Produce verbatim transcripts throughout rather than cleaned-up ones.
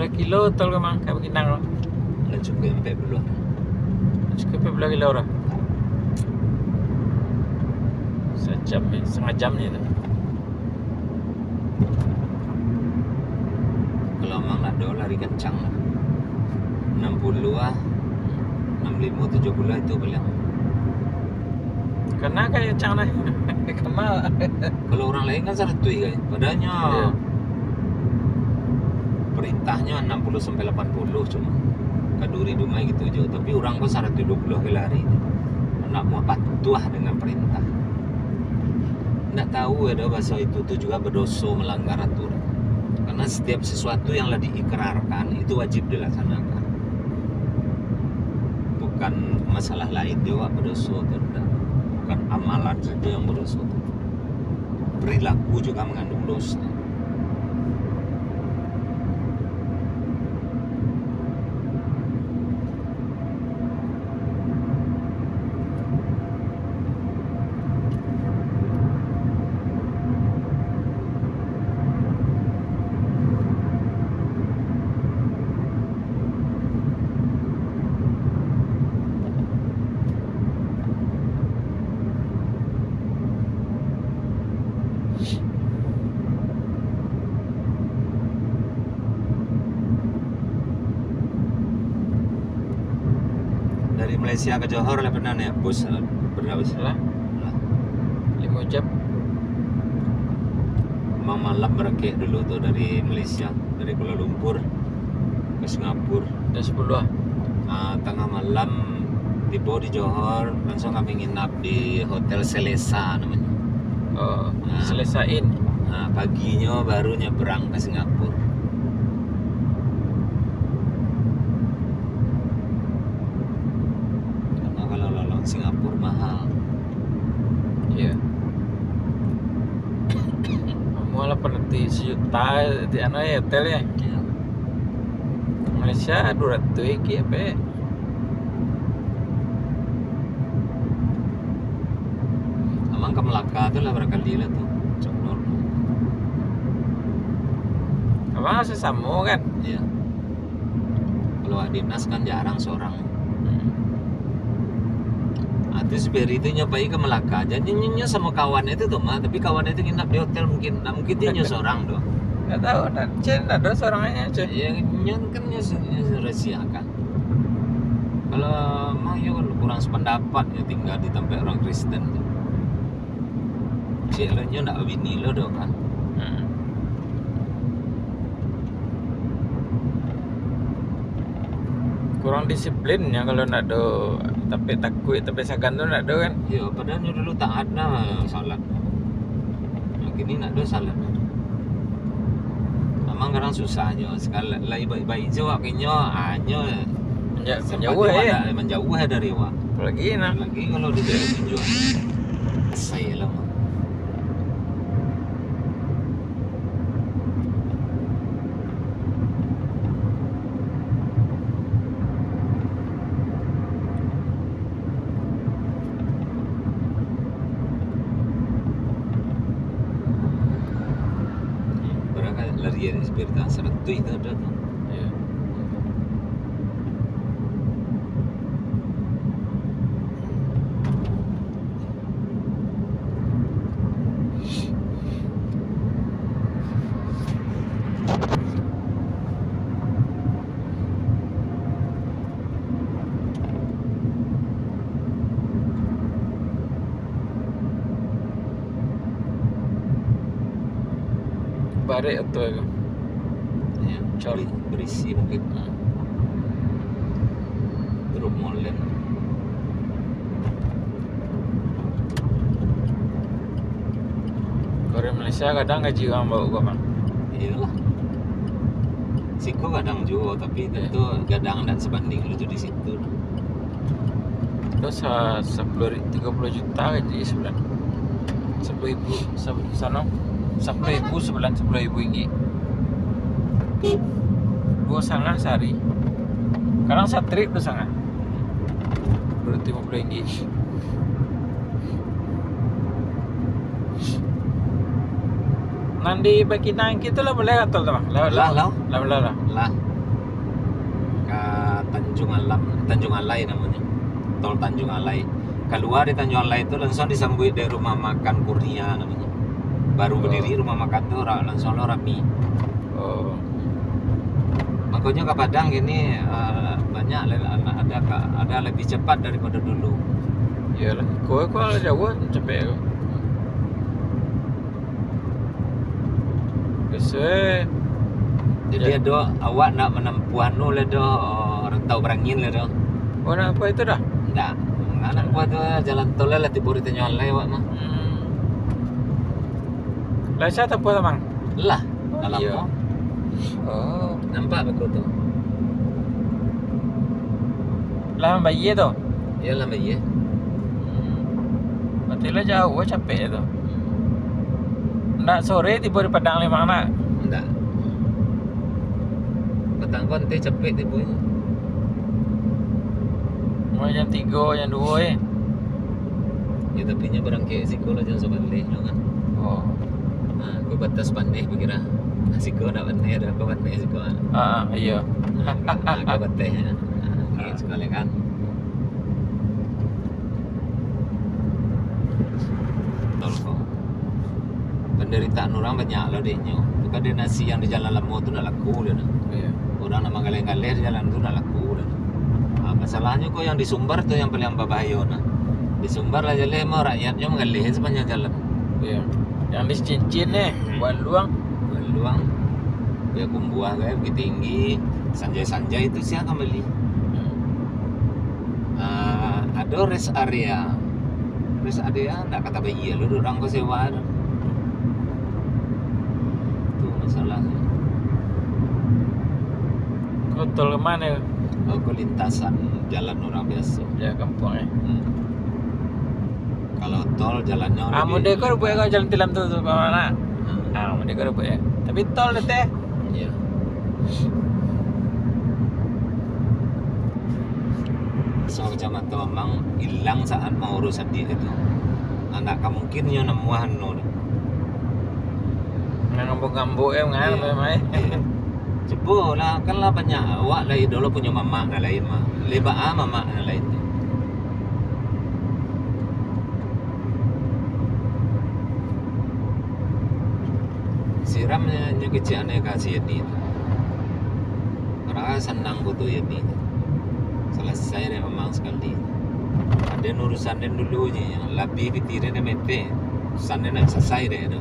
Bara kilo tol ko, Mang, ka Bangkinang ko? Lah cukuik ampek puluah. Cukuik ampek puluah kilo lah. Sajam ni, satangah jam ni tu. Kalau Mang nado lari kancang lah. Anam puluah ah, anam limo, tujuah puluah ah itu paliang. Kana kancang nah. Kana. Kalau urang lain kan saratuih kan. Padahalnyo, iyo, parintahnyo anam puluah sampai lapan puluah cuma. Kaduri dumai gitu jo. Tapi urang ko saratuih duo puluah ka lari. Ndak mau patuah dengan parintah. Ndak tahu ado bahaso itu tu juga badoso, malanggar aturan. Karena setiap sesuatu yang lah diikrarkan, itu wajib dilaksanakan. Bukan masalah lain jo badoso atau ndak. Bukan amalan sajo yang badoso tu. Perilaku juga mengandung dosa. Dari Malaysia ka Johor lah pernah naiak bus, eh, pernah bus. Lah. Lah. Limo jam. Mamalam barangkek dulu tu dari Malaysia, dari Kuala Lumpur ka Singapura. Jam sapuluah ah. Ah, tangah malam tibo di Johor, langsung kami nginap di Hotel Selesa namonyo. Oh, ah. Selesa Inn. Ah, paginyo baru nyebrang ka Singapura. Karena kalau lolong Singapura mahal. Iya. Mahal lah, berarti sejuta di anu ya, hotel ya. Iya. Malaysia dua ratus iki apa? Amang ka Melaka tu lah barakali lah tu. Cok Nur. Abang sasamo kan? Iya. Kalau awak dinas kan jarang sorang. Hmm. Ah, tu si Peri tu nyo pai ka Melaka. Jadi nyo, nyo samo kawan itu tu mah, tapi kawan itu nginap di hotel mungkin, nah, mungkin dia nyo sorang tu. Ndak tahu, ndak, Cen, ndak ada sorang aja, Cen. Iya, nyo kan nyo, nyo rahasiakan. Kalau mah iyo kan kurang sependapat nyo tinggal di tampek urang Kristen tu. Cek lo nyo ndak babini lo doh kan. Hmm. Kurang disiplin nyo kalau ndak do, tapi takuik, tapi sagan tu ndak do kan. Iyo, padahal nyo dulu taat nah salat. Nah, kini ndak do salat. Memang kadang susah nyo, sekali lai baik-baik jo awak ka inyo, ah, nyo manjauah, eh. Manjauah dari awak. Apalagi nah. Apalagi kalau di daerah tunjuak. Asai lah, Mak. Barangkali lari dari sepeda saratuih tu ada tu. Iya. Barek atau apa? Ya, cari berisi mungkin. Nah. Terus molen. Kalau di Malaysia kadang gaji urang bawok ko, Bang. Iyolah. Siko kadang juo, tapi tentu kadang ndak sebanding jo di situ. Terus, ah, sapuluah ri-, tigo puluah juta gaji sabulan. Sapuluah ribu, sa-, sano, sapuluah ribu sabulan, sapuluah ribu ringgit. Duo satangah sahari. Kadang satrip duo satangah. Berarti limo puluah ringgit. Nan di Bangkinang kitu lah buliah ka tol tu, Bang? Lah, lah, lah. Lah, lah, lah. Lah. Tanjung Alam, Tanjung Alai namonyo. Tol Tanjung Alai. Kalua dari Tanjung Alai tu langsuang disambuik dari rumah makan Kurnia namonyo. Baru Oh. badiri rumah makan tu, ra-, langsuang lo rami. Oh. Makonyo ka Padang kini, ah, banyak le-, ada ka-, ada lebih cepat daripado dulu. Iyolah, kau, kau jauah capek ko. Biaso e. Jadi, Ya. ado awak nak menempuh anu le doh, rantau berangin le doh. Oh, nak apa itu dah? Ndak. Nak, nak buat tu jalan tol lah, tibo di Tanjung Alai awak mah. Hmm. Lah, sia tempuh tu, Bang? Lah, Oh, dalam iyo. mall. Oh. Nampak beko tu. Lah, bayie tu? Iyo, lah, bayie. Berarti lah jauah capek tu. Ndak sore tibo di Padang le, Bang, nak? Ndak. Patang ko anteh capek tibo. Mulai jam tigo, jam duo, eh. Ya, tapi nyo barangkek siko lah, jan sabaleh nyo kan. Oh. Ha, ko batas Paneh pikira. Siko nak Paneh, ado ko Paneh siko. Ah, ah, iyo. Ha, ko batas nyo. Ha, sakali kan. Tol ko. Pandaritaan urang banyak lo dek nyo. Tu kan dek nasi yang di jalan lamo tu ndak laku doh. Iyo. Urang nak manggaleh-galeh di jalan tu ndak laku doh. Ha, masalahnyo ko yang di Sumbar tu yang paling babahayo nah. Di Sumbar lah jaleh mah rakyatnyo manggaleh sapanjang jalan. Iyo. Yang di Cincin ni, Buah Luang. Buah Luang. Bia Kumbuah kan, Bukittinggi, Sanjai-Sanjai tu sia ka bali. Hmm. Ah, ado rest area. Rest area ndak ka tabayia lo dek urang ko sewa tu. Tu masalahnyo. Ko tol ka mano? Oh, ko lintasan jalan urang biaso. Ya, kampuang, eh. Hmm. Kalau tol jalannyo Ah, lebih model ko buek ko jalan tilam tu, tu, Bang, nak? Hmm. Ah, model ko buek, eh. Tapi tol teh. Iya. So, kacamata Mamang ilang saat maurus adiak itu. Ndak ka mungkin nyo namuah anu tu. Nan ngambuk-ngambuk, eh, ngan, Iya. memang, eh. Iya. Cubo lah, kan lah banyak. Awak lai dulu punyo mamak nan lain mah. Lai baa mamak nan lain tu. Siram nyo, nyo kecek aneh ka si Yeni tu. Padahal sanang foto Yeni tu. Salasai dek Mamang sakali. Ado urusan den dulu je, labiah pitih den mete. Urusan den nak salasai dek tu.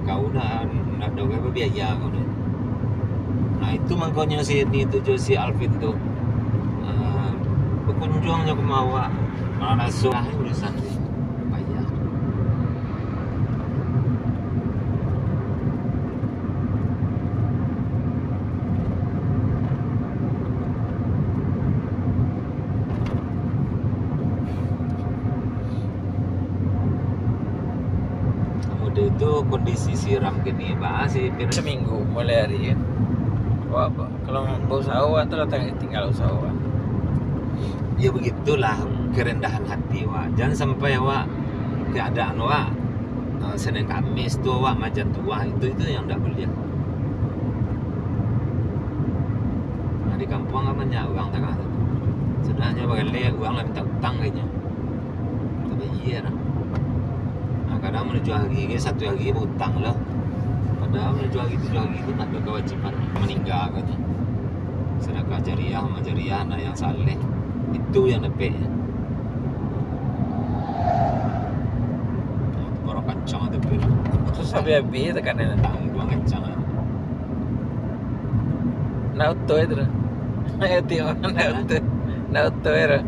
Kau nak, nak doh biaya kau tu. Nah, itu mangkonyo si Yeni tu jo si Alvin tu. Ah, bakunjuang nyo ka rumah awak. Malah raso lah urusan tu. Payah. Model tu kondisi siram kini, baa si Pir? Saminggu mulai hari, kan. Wah, apa? Kalau bausaho, tu lah tinggal usaho, kan. Ya, begitulah kerendahan hati, wak. Jangan sampai awak keadaan awak, eh, Senin Kamis tu awak majan tuah, itu, itu yang ndak buliah. Nah, di kampuang kan banyak urang tangah tu. Sudahnyo bagaleh, urang lah minta utang ka inyo. Tapi iya lah. Nah, kadang manujuah hari ke, satu hari berutang lah. Padahal manujuah hari, tujuah hari tu ndak ada kewajiban maningga katanya. Sedekah jariah, amal jariah, anak yang saleh. Itu yang dapek. Baru kancang tapi. Terus habis-habis tekanan. Tangguang kancang. Nak utuh itu. Ayo, tiok, nak utuh. Nak utuh itu.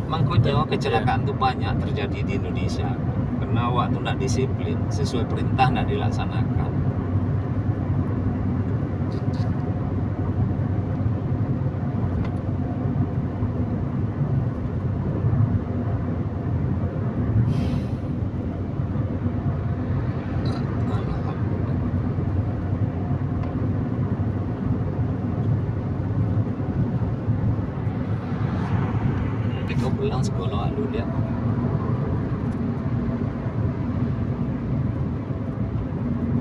Mangkonyo kecelakaan tu banyak terjadi di Indonesia. Karena awak tu ndak disiplin, sesuai perintah ndak dilaksanakan. Alhamdulillah. Beko pulang sekolah dulu dia.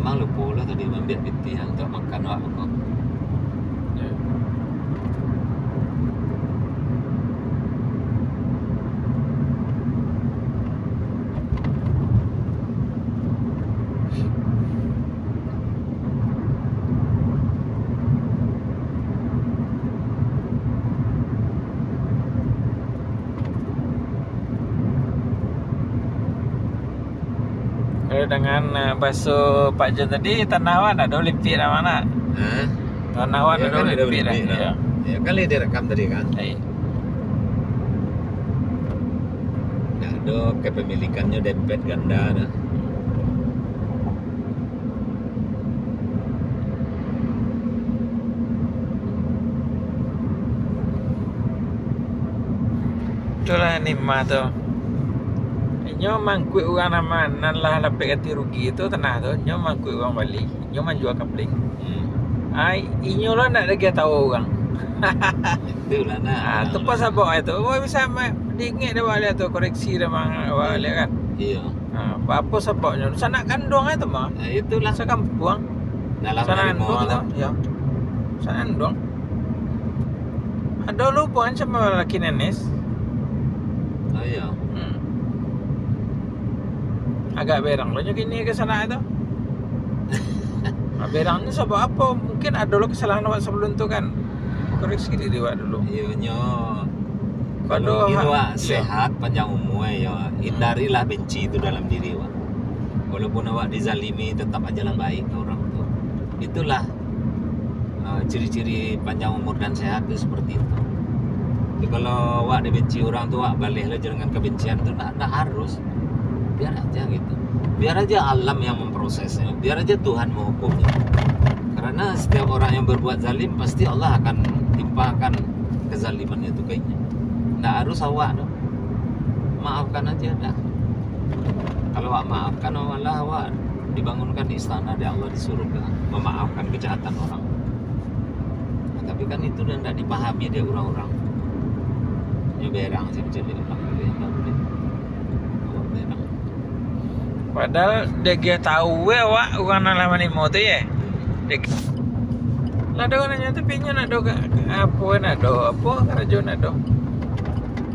Mang lupo lah tadi maambiak pitih untuak makan awak ko. Ya. Dengan, eh, baso Pak Jon tadi, tanah awak ndak ado limpik dah, Mak, nak? Hah? Tanah awak ndak ado limpik dah. Iyo. Ya, kan lah direkam tadi, kan? Iyo. Ndak ado kepemilikannyo dempet ganda dah. Itulah nikmat tu. Inyo mangkuik urang nan, nan lah dapek ganti rugi tu, tanah tu, inyo mangkuik urang bali, inyo manjua kapling. Hmm. Ai, inyo lah ndak ado tahu urang. Itulah, nah. Ah, tu pas sabab itu. Wah, bisa ma-, diingek dek baliak tu, koreksi dek baliak kan. Iyo. Ha, apo sababnyo? Sanak kanduang itu mah. Nah, itulah. Sakampuang. Dalam sanak kanduang tu, yo. Sanak kanduang. Ado lo hubungan samo laki Nenes. Oh, iyo. Hmm. Agak berang lo nyo kini ka sanak tu. Ha, berang nyo sabab apo? Mungkin ado lo kesalahan awak sabalum tu kan. Koreksi diri awak dulu. Iyo, nyo Kalau ingin awak sehat, panjang umua, yo, hindarilah benci itu dalam diri awak. Walaupun awak dizalimi, tetap ajalah baik ka urang tu. Itulah, eh, ciri-ciri panjang umur dan sehat tu seperti itu. Tapi kalau awak dibenci urang tu, awak balehlah jo dengan kebencian tu, ndak, ndak harus. Biar aja gitu. Biar aja alam yang memprosesnya. Biar aja Tuhan menghukumnya. Karena setiap orang yang berbuat zalim, pasti Allah akan timpakan kezalimannya itu ke inyo. Ndak harus awak tu. Maafkan aja dah. Kalau awak maafkan, malah awak dibangunkan istana di Allah di surga, memaafkan kejahatan orang. Nah, tapi kan itu dah ndak dipahami dek urang-urang. Nyo berang sih, jadi orang boleh, ndak boleh. Awak berang. Padahal dek tahu we awak urang nan lah manimo tu, ye. Dek, lah ado nanyo, tapi inyo ndak ado ka-, apo ndak ado, apo karajo ndak ado.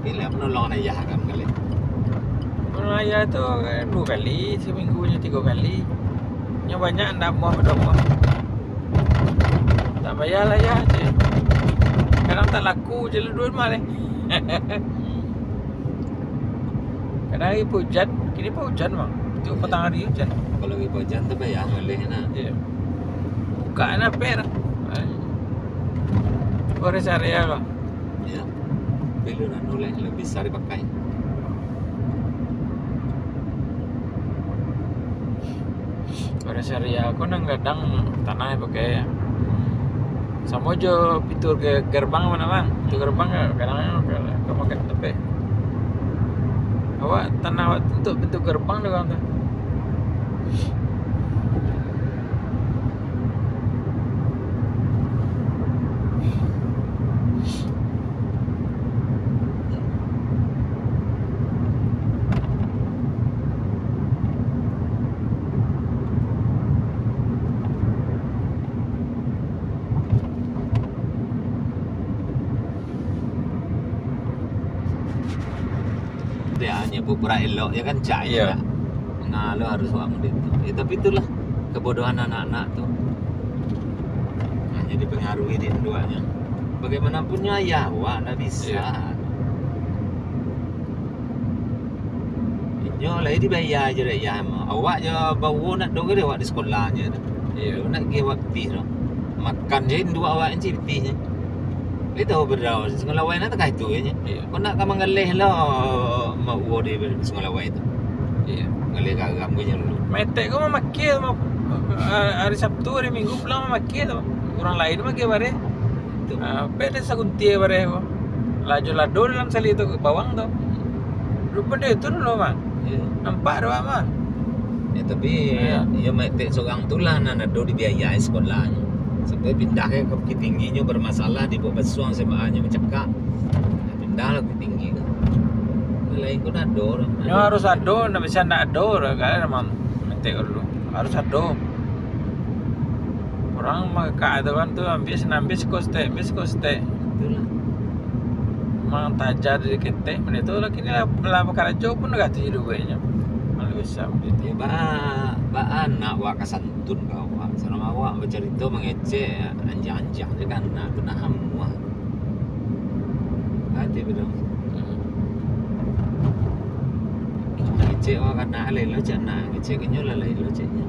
Iko lah manolong ayah kan kali. Manolong ayah tu, eh, duo kali, saminggu nyo tigo kali. Nyo banyak ndak amuah, ndak amuah. Tak payahlah ayah, cek. Kadang tak laku je lah duo mah deh. Kadang hari hujan, kini pun hujan, Bang. Tu patang hari hujan. Kalau lagi hujan tu payah maleh nah. Iyo. Buka nah per. Ai. Forest area, Bang. Iyo. Tapi lu nanu leh, lebih sari pakai. Forest area ko nan gadang tanah pakai. Samo jo pintu ge-, gerbang mah, Bang. Pintu gerbang ka-, kadang ka, ka makan tapi. Awak tanah awak tu untuak pintu gerbang doh, Bang, tu. Dia hanya beberapa elok je kan, cak je. Iyo. Nah, lo harus awak model tu. Eh, tapi itulah kebodohan anak-anak tu. Hanya dipengaruhi dek induaknyo. Bagaimanapun nyo ayah awak, ndak bisa. Iyo. Inyo lai dibayar je dek ayah mah. Awak je bawo nak do gede awak di sekolah je tu. Iyo. Nak gi awak pitih tu. Makan je induak awak je pitih je. Lai tahu berau, Sungai Lawai nak takah itu je. Iyo. Kau nak ka manggaleh lah, mak uwo di Sungai Lawai tu. Iyo. Manggaleh garam ke je dulu. Metek ko mamakai tu, ma-, hari Sabtu, hari Minggu pulang mamakai tu. Urang lain mamakai bareh. Tu. Ah, pek den saguntia bareh ko. Lajo lado dalam sali tu, bawang tu. Rupo dia tu dulu, Bang. Iyo. Nampak tu, Bang. Ya, tapi, iyo, metek surang tu lah nan ado dibiayai sekolahnyo. Sampai pindah ke Bukittinggi nyo bermasalah, dibuek basuang S M A-nyo bacakak. Pindah lah Bukittinggi tu. Lain pun ado lah. Nyo harus ado, ndak bisa ndak ado lah, kan, Bang. Metek dulu. Harus ado. Urang makak tu kan tu, ambiak sinan, ambiak siko saketek, ambiak siko saketek. Itulah. Memang taja dari ketek, benda tu lah kini lah, lah bakarajo pun dah ganti hidup kayaknya. Kalau bisa begitu. Ya, ba-, baa nak awak ka santun ka awak. Salamo awak bacarito mangecek, anjang-anjang je kan, nak tu nak amuah. Ati betul. Hmm. Cek awak kanak, alai lo cek nak, cek kenyo lah, alai lo ceknyo.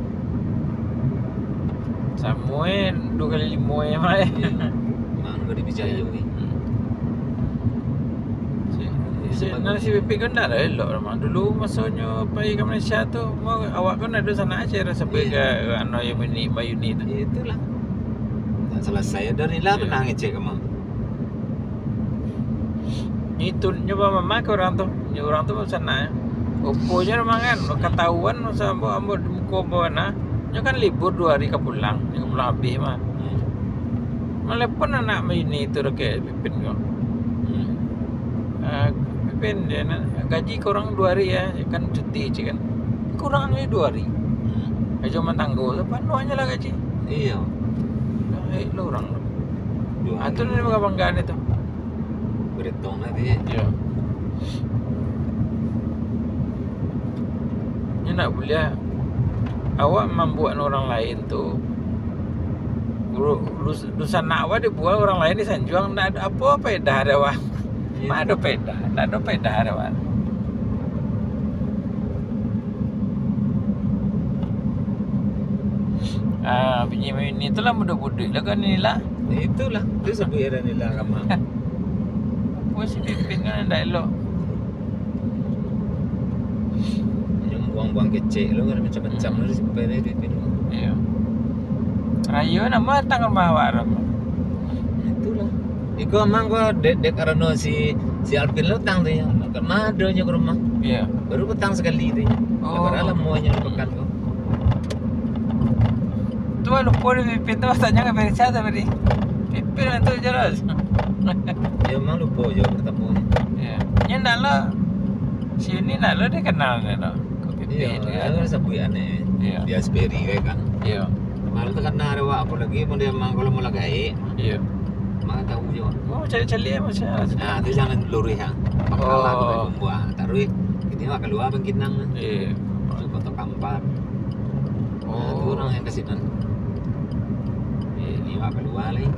Samo eh, duo kali limo eh, Mak, eh. Iyo. Mak, nak dipicayo, eh. Hmm. Si, si, nan si Pipin kan ndak ado elok, Mak. Dulu masonyo pai ka Malaysia tu, mau awak kan ado sanak aja rasa pai ka, anu, yang Mayuni, Mayuni tu. Iyo, itulah. Tak selesai. Dari lah pernah ngecek ka Mak. Itu nyo bamamak ka urang tu. Nyo urang tu basanak, eh. Opo je urang kan, katahuan masa ambo, ambo di muko ambo nah. Nyo kan libur duo hari ka pulang, nyo ka pulang abih mah. Hmm. Malepon anak Mayuni tu, dakek Pipin ko. Hmm. Ah, Pipin, je nah, gaji kurang duo hari ya, kan cuti je kan. Kurang ni duo hari. Hmm. Gaji rumah tanggo tu, panuahnyo lah gaji. Iyo. Nah, eh, lo urang tu. Duo hari. Ah, tu ni bangga-bangga ni tu. Beretong lah dia. Iyo. Nyo ndak buliah awak mambuek urang lain tu. Lu-, lu-, dunsanak awak dibuek, urang lain disanjuang, ndak ado apo paedah dek awak. Iyo. Ma ado paedah, ndak ado paedah dek awak. Ah, bini Mayuni tu lah buduik-buduik lah kan ni lah. Itulah, tu sabuik ado ni lah ka Mak. Apo si Pipin kan ndak elok. Yang buang-buang kecek lo kan macam-macam lo disimpan di Pipin tu. Iyo. Rayo namo datang ka rumah awak tu. Itulah. Iko amang ko dek, dek karano si, si Alvin lo datang tu ya. Maka madonyo ka rumah. Iyo. Baru datang sakali tu ya. Oh. Lebaran lamo nyo di pekan ko. Tu lupo di Pipin tu, maksudnyo ka Malaysia tu tadi. Pipin tu jelas. Yo, memang lupo jo pertamo ni. Yo. Nyo ndak lo, si ini ndak lo dikenal nyo tu. Ko Pipin. Iyo, yo, sabuik aneh. Iyo. Di Asperi kan. Iyo. Malah tu kan ado awak, apolai mun dia memang kalau mau lagaik. Iyo. Maka tahu jo. Oh, caliak-caliak macam. Nah, tu jalan luruih ah. Pangkalan. Oh. Buah. Taruih, ini awak kalua Bangkinang. Iyo. Tu Kota Kampar. Nah, tu urang yang ka sinan. Eh, ni awak kalua lai.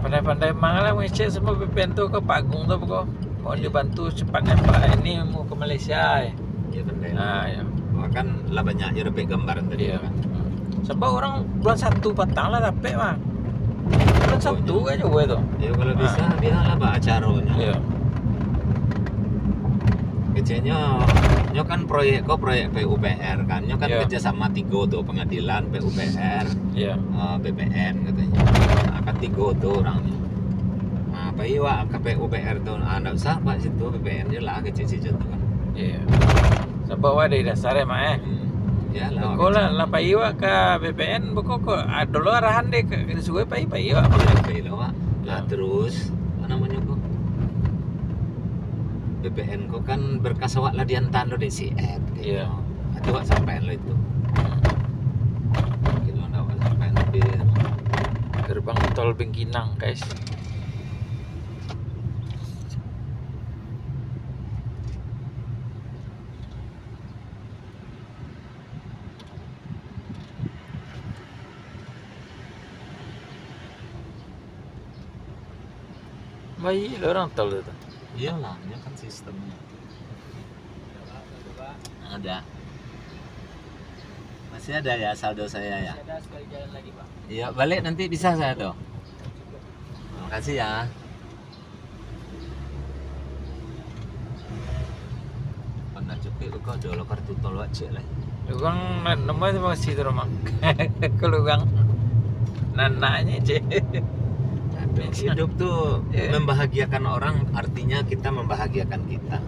Pandai-pandai mang lah mangecek samo Pipin tu ka Pak Agung tu, pokok. Mohon dibantu cepatnya, Pak. Ini mau ke Malaysia, eh. Iyo, pandai. Ah, iyo. Wah, kan lah banyak jo dapek gambaran tadi kan. Sabab urang bulan satu patang lah dapek, Bang. Bulan satu kan jauah tu. Yo, kalau bisa, bialah ba acaronyo. Iyo. Keceknyo, nyo kan proyek ko proyek PUPR kan. Nyo kan kerjasama tigo tu, pengadilan, PUPR, eh, BPN katonyo. Akan tigo tu urangnyo. Ah, pai wak ka PUPR tu, ah, ndak usah, Pak, situ BPN je lah, kecek situ tu kan. Iyo. Sabab wak dari dasar, eh, Mak, eh. Hmm. Yalah, beko lah, lah pai wak ka BPN, beko ko, ah, dulu arahan dek, ka, ka disuruh pai, pai wak. Iyo, pai lah, Wak. Iyo. Ah, terus, apa namonyo ko? BPN ko kan berkas awak lah diantaan lo dek si Ed, kan. Iyo. Ah, tu wak sampaian lo itu. Kilo ndak wak sampaian, hampir. Gerbang tol Bangkinang, guys. Baiak lah urang tol tu. Iyolah, nyo kan sistemnyo. Ada. Masih ada ya saldo saya ya? Masih ada sekali jalan lagi, Pak. Iya, balik nanti bisa saya tuh. Makasih ya. Anak cepek ko ado lah kartu tol wak cek lah. Urang nak nambah terima kasih tu rumah. Kalau urang nanaknya cek. Aduh, hidup tu membahagiakan orang, artinya kita membahagiakan kita.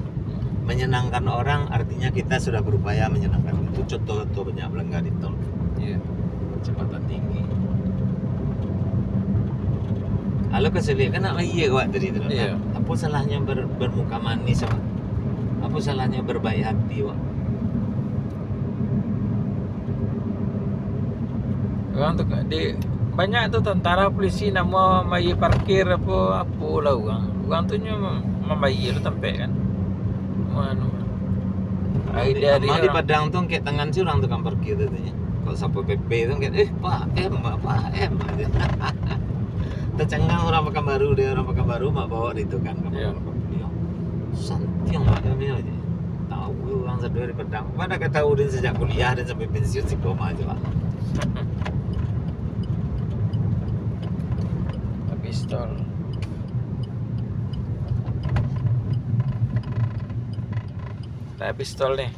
Menyenangkan orang, artinya kita sudah berupaya menyenangkan. Itu contoh-contoh banyak balangga di tol. Iya. Kecepatan tinggi. Alo kasulik kan nak bayia awak tadi tu. Iya. Apa salahnyo ber-, bermuka manis awak? Apa salahnyo berbaik hati awak? Urang tu ka-, di, banyak tu tentara, polisi nak ma-, mambayia parkir apo, apo lah urang. Urang tu nyo mambayia tu tampek kan. Mano. Ari di, di Padang tu angkek tangan si urang tukang parkir tu, tu nyo. Kalau Satpol P P tu kan, "Eh, Pak M, Pak M," aja. Tacangang urang Pakanbaru, dek urang Pakanbaru, mak bawa di tu kan, ka Iyo. Pakanbaru. Santiang lah kami aja. Tahu urang satu dari Padang. Mana ka tahu den sajak kuliah den sampai pensiun siko mah aja lah. Pistol. Ada pistol nih.